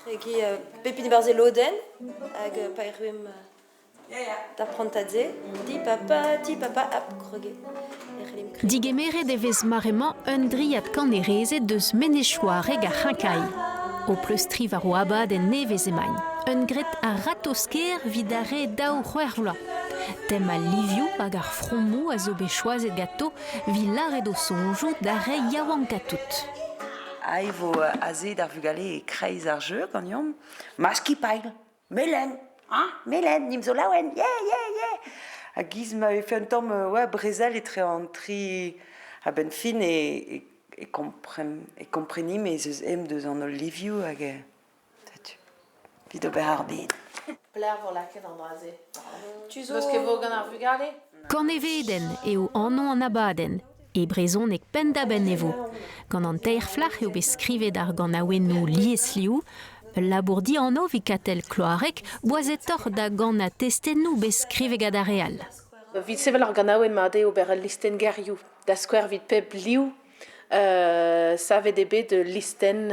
Kregi pep hini barzh e lodenn hag pa erruemp d'ar prantad-se, ti papa, ti papa, hop, kroget. E c'hellimp kregiñ. Digemeret e vez mare-mañ un driad kanerezed eus Menez-Chouareg ar C'hinkailh. O pleustriñ war o abadenn nevez emaint. Un graet a-ratozh-kaer evit ar re 2 c'hwec'h vloaz. Tem al livioù hag ar fromoù a zo bet choazet ganto evit lâret o soñjoù d'ar re yaouankañ tout. Aet vo aze d'ar vugale e-kreiz ar jeu ganeomp. Ma skipailh, melen, hein, melen, nimp zo laouen, yeah, yeah, yeah. Ha giz ma vefe un tamm ouais, brezel etre an tri a-benn fin e, e, e, kompren, e komprenimp ez eus ezhomm deus an holl livioù hag setu, evit ober ar bed. Pelec'h vo lakaet an dra-se? Tu zo... N'eus ket vo gant ar vugale? Kanevedenn eo anv an abadenn. E brezhoneg penn-da-benn e vo. Gant an teir flac'h eo bet skrivet ar ganaouennoù liesliv. Ul labour dianv evit Katell Kloareg, boazetoc'h da ganañ testennoù bet skrivet gant ar re all. Evit sevel ar ganaouenn mat eo ober ul listenn gerioù, da skouer evit pep liv. Savet eo bet ul listenn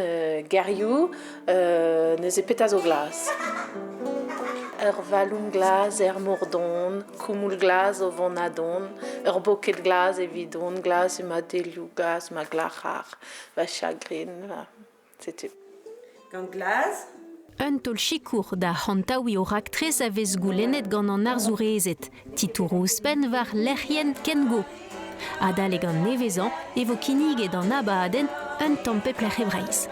gerioù, neuze petra zo glas? Ur valoun glas er mor don, koumoul glas o vont ha dont, ur boked glas evidon, glas eo ma delioù, glas ma glac'har, va chagrin, va... setu. Gant glas? Un taol-sikour da c'hantaouiñ o raktres a vez goulennet gant an arzourezed, titouroù ouzhpenn war lec'hienn Kengo. Adalek an nevezañ e vo kinniget an abadenn un tamm pep lec'h e Breizh.